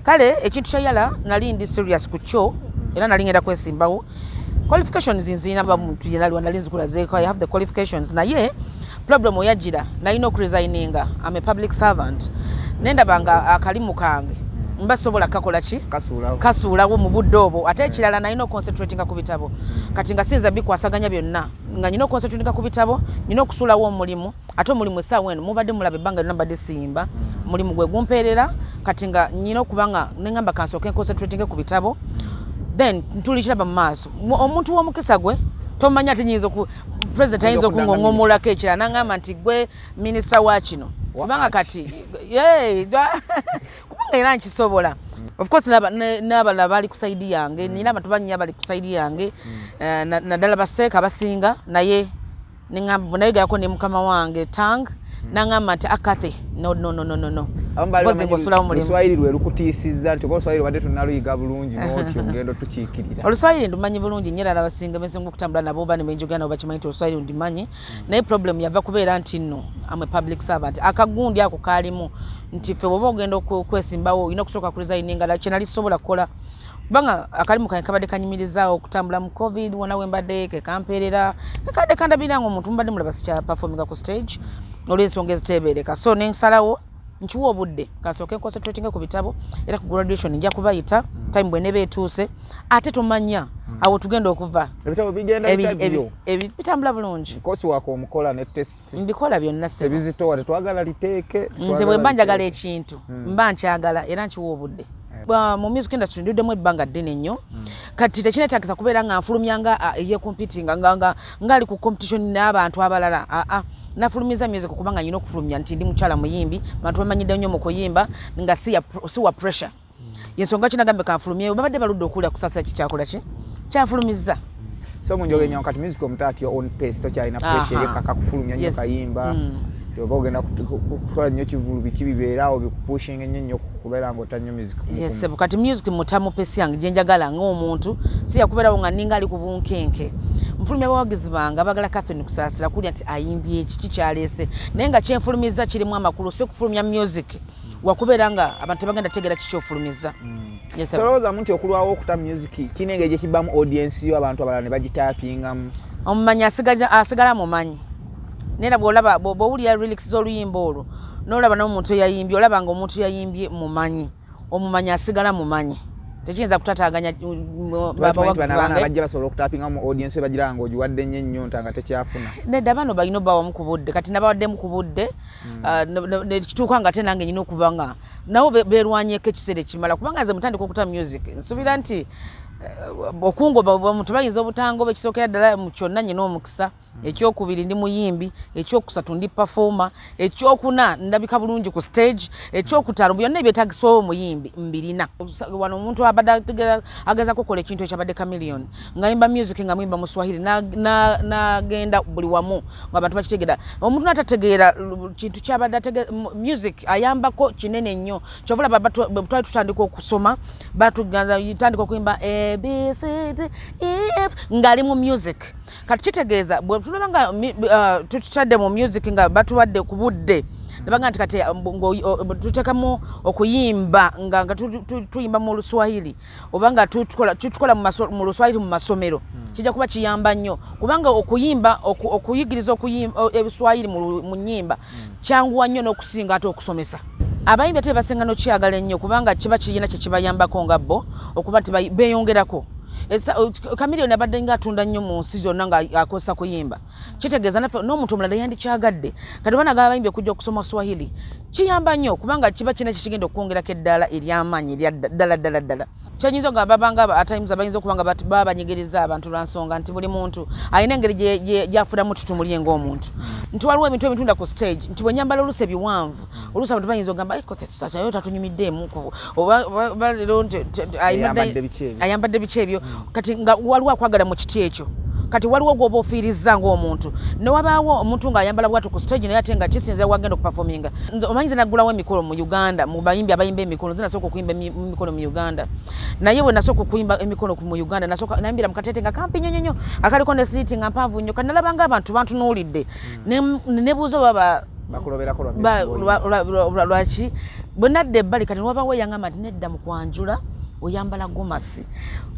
Kale ekintu kya Yala nali ndi serious ku kyo, era nali ngenda kwesimbawo. Qualifications nzirina, ba muntu yenna aliwa nali nzikulazeeko. I have the qualifications, naye problem oyagira nalina okuresigninga. Am a public servant, nendaba nga akalimu kange mba sobola kakola ki? Kasuulawo. Kasuulawo mu budde obwo. Ate ekirala, nalina oconcentratinga ku bitabo. Kati nga siyinza bikwasaganya byonna, nga nyina oconcentratinga ku bitabo, nyina okusuulawo omulimu. Ate omulimu essaawa eno mubadde mulaba ebbanga lyonna mbadde siyimba, mulimu gwe gumpeerera. Kati nga nyina okuba nga neŋŋamba kansooke nconcentratinge ku bitabo, then ntulikiraba mu maaso. Omuntu w'omukisa gwe tomanya, ate nyinza oku president ayinza okudda nga okuŋoŋomulako ekirala naŋŋamba nti gwe minisita wa kino. Wa Kubanga art. kati kubanga era nkisobola. Of course n'abalala bali ku side yange, nina abantu bannya bali ku side yange, naddala baseeka abasinga. Naye neŋŋamba nayogerako ne mukama wange Tang, naŋŋamba nti, "Akathe, no, no, no, no, no, no." Abamu baali Mpozi bamanyi ng'osulawo mulimu. Luswayiri lwe lukutiisizza nti oba oluswayiri obadde tunnaluyiga bulungi n'otyo ogenda otukiikirira. Oluswayiri ndumanyi bulungi nnyo, era abasinga bensinga okutambula nabo oba nebenjogera nabo bakimanyi nti oluswayiri ndumanyi. Naye problem yava kubeera nti nno am a public servant. Akagundi ako kaalimu nti ffe bw'oba ogenda okwesimbawo olina okusooka kuresigninga, kyenali sobola kukola kubanga akalimu kange kabadde kanyumirizaawo okutambula mu COVID wona wembadde kekampeerera, kekadde kandabirira nga omuntu mubadde mulaba sikya performinga ku stage olw'ensonga eziteebeereka. So nensalawo nkiwa obudde kansooke concentrating ku bitabo, era ku graduation nja kubayita time bwe neba etuuse. Ate tomanya awo tugenda okuva. Ebitabo bigenda bitabyo? Bitambula bulungi. Kosi wako omukola ne tests? Mbikola byonna, ssebo. Tebizitowa? Tetwagala liteeke. Nze bwe mba njagala ekintu, mba nkyagala era nkiwa obudde. Mu music industry nduddemu ebbanga ddene nnyo. Kati tekineetagisa kubeera nga nfulumya nga eyecompetinga ngaali ku competition n'abantu abalala. Aa, nafulumiza music kubanga nyina okufulumya nti ndi mukyala muyimbi, bantu bamanyidde nnyo mu kuyimba, nga si wa pressure. Yensonga kinagambe kanfulumye, babadde baludde okuwulira Kusasira kikyakola ki kyanfulumizza. So munjoge nyawo, kati music omuta at your own pace, tokyalina pressure eri kukafulumya nnyo kayimba, oba ogenda kukola nnyo kivulu, biki bibeeraawo bikupushinga ennyo nnyo kubeera nga ota nnyo music? Yes, sebo. Kati music mutamu pace yange gyenjagala ng'omuntu, si yakubeerawo nga ninga ali ku bunkenke. Nfulumya abawagizi bange abagala Catherine Kusaasira kulya nti ayimbye eki kikyaleese, naye nga kyenfulumiza kirimu amakulu, si kufulumya music wakubeera nga abantu tebagenda tegeera kikyofulumiza. Yes, sebo. Tolowoozamu nti okulwawo okuta music kirina engeri gyekibbamu audience yo, abantu abalala ne bagitapingamu? Omumanyi asigala mumanyi, naye bwolaba bwowulira lyrics z'oluyimba olwo n'olaba n'omuntu eyayimbye, olaba nga omuntu yayimbye mumanyi. Omumanyi asigala mumanyi, tekiyinza kutataaganya abawagizi bawagizi abaana bange. Bajja basobola okutapingamu audience yo, bagira nga ogiwadde nnyo ennyonta nga tekyafuna. Nedda, bano balina obbawamu ku budde. Kati nabawaddemu ku budde. Ah, nekituuka nga ate nange nyina okuba nga nabo beerwanyeko ekiseera ekimala, kubanga nze mutandika okuta music nsuubira nti okungoba omuntu bayinza obutangoba. Ekisookera ddala mu kyonna, nyina omukisa. Ekyokubiri, ndi muyimbi. Ekyokusatu, ndi performer. Ekyokuna, ndabika bulungi ku stage. Ekyokutaano, byonna ebyetagisibwawo omuyimbi mbirina. Wano omuntu abadde agezako okukola ekintu ekyabadde Chameleon, ngayimba music nga muyimba mu Swahili, nagenda buli wamu nga abantu bakitegeera. Omuntu natategeera kintu kyabadde music ayambako kinene nnyo. Kyova olaba bwe twali tutandika okusoma, batuganza tandika okuyimba A, B, C, D, E, F ng'ali mu music. Kati kitegeeza bwe tulaba nga tutadde mu music nga batuwadde ku budde, nebaga nti kati tuteekamu okuyimba nga tuyimba mu Luswahili oba nga tutukola mu Luswahili mu masomero, kijja kuba kiyamba nnyo, kubanga okuyimba okuyigiriza okuyimba ebiswahili mu nnyimba kyanguwa nnyo n'okusinga ate okusomesa. Abayimbi ate basinga nokyagala ennyo, kubanga kiba kirina kye kibayambako nga bo okuba nti beeyongerako. Chameleone abadde nga atunda nnyo mu nsi zonna nga akozesa kuyimba, kitegeeza naffe n'omuntu omulala yandikyagadde. Kati banaga abayimbi okujja okusoma Swahili kiyamba nnyo, kubanga kiba kirina kyekigenda okwongerako eddaala ery'amaanyi erya ddala ddala ddala. Kyenyinza okugamba, babanga at times abayinza okuba nga baba banyigiriza abantu lwa nsonga nti buli muntu alina engeri gy'afunamu tutumu lye ng'omuntu, nti waliwo ebintu ebitunda ku stage, nti bwe nyambala oluusi ebiwanvu, oluusi abantu bayinza okugamba, "Sayo tatunyumiddeemu," oba leero nti Ayambadde biki ebyo? Ayambadde biki ebyo. Kati nga waliwo akwagala mu kiti ekyo, kati waliwo gwoba ofiirizza ng'omuntu, ne wabaawo omuntu ng'ayambala bwatu ku stage, naye ate nga kisinzira wagenda okuperforminga. Nze omanyi nze naggulawo emikolo mu Uganda, mu bayimbi abayimba emikolo nze nasooka okuyimba emikolo mu Uganda. Naye bwe nasooka okuyimba emikolo mu Uganda, nasooka nayimbira mu kateete nga kampi nnyo nnyo nnyo, akaliko ne siiti nga mpanvu nnyo. Kati nalabanga abantu bantunuulidde, nebuuza oba Bakuloberako lwa music. Lwaki bwe nadda ebbali, kati wabawo eyangamba nti nedda, mu kwanjula oyambala gomasi.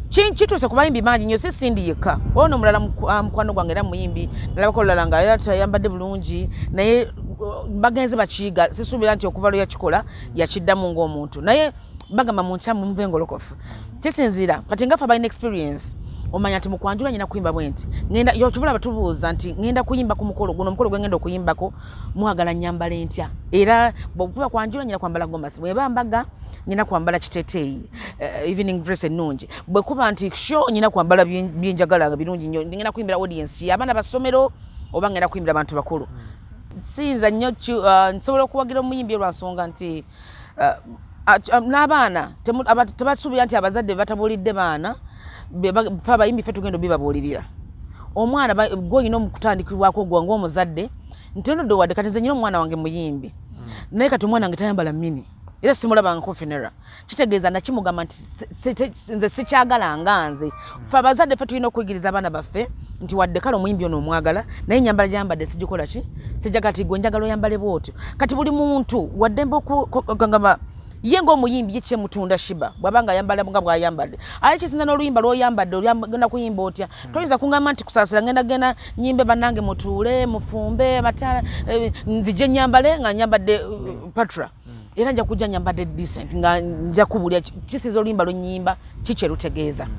Kituuse ku bayimbi bangi nnyo, si Cindy yekka. Ono omulala mukwano gwange era muyimbi, nalabako olulala nga era tayambadde bulungi, naye bagenze bakiyiga. Sisuubira nti okuva lwe yakikola yakiddamu ng'omuntu, naye bagamba mu nkyamu muva engolokofu. Kisinziira kati nga ffe abalina experience, omanya nti mukwanjula nyina kuyimba bwe nti ngenda yokivula. Batubuuza nti ngenda kuyimba ku mukolo guno, omukolo gwe ngenda okuyimbako mwagala nyambala entya? Era bwekuba kwanjula nyina kwambala gomasi, bweba mbaga nyina kwambala kiteteeyi, evening dress ennungi, bwe kuba nti show nyina kwambala byenjagala nga birungi nnyo. Ngenda kuyimbira audience ki? Abaana basomero oba ngenda kuyimbira abantu bakulu? Siyinza nnyo nsobola okuwagira omuyimbi olwansonga nti n'abaana tebasuubira nti abazadde batabuulidde baana. Fe abayimbi ffe tugenda obibabuulirira. Omwana gwe olina okutandikibwako gwe ng'omuzadde nti onodde wadde kati nze nyina omwana wange muyimbi, naye kati omwana wange tayambala mini era simulabangako funeral. Kitegeeza nakimugamba nti nze sikyagala nga nze. Fe abazadde ffe tulina okuyigiriza abaana baffe nti wadde kale omuyimbi ono omwagala, naye enyambala gyayambadde sigikola ki, sijagala ti gwe njagala oyambale bwotyo. Kati buli muntu waddembe okugamba ye ng'omuyimbi ye kyemutunda Sheebah bw'aba nga ayambala nga bw'ayambadde, aye kisinza n'oluyimba lw'oyambadde ogenda kuyimba otya. Toyinza kungamba nti kusaasira ngenda genda nyimbe bannange mutuule mufumbe amataala, nzije nyambale nga nyambadde patra. Era nja kujja nyambadde decent nga nja kubulya. Kisinza oluyimba lwenyimba kikyerutegeeza.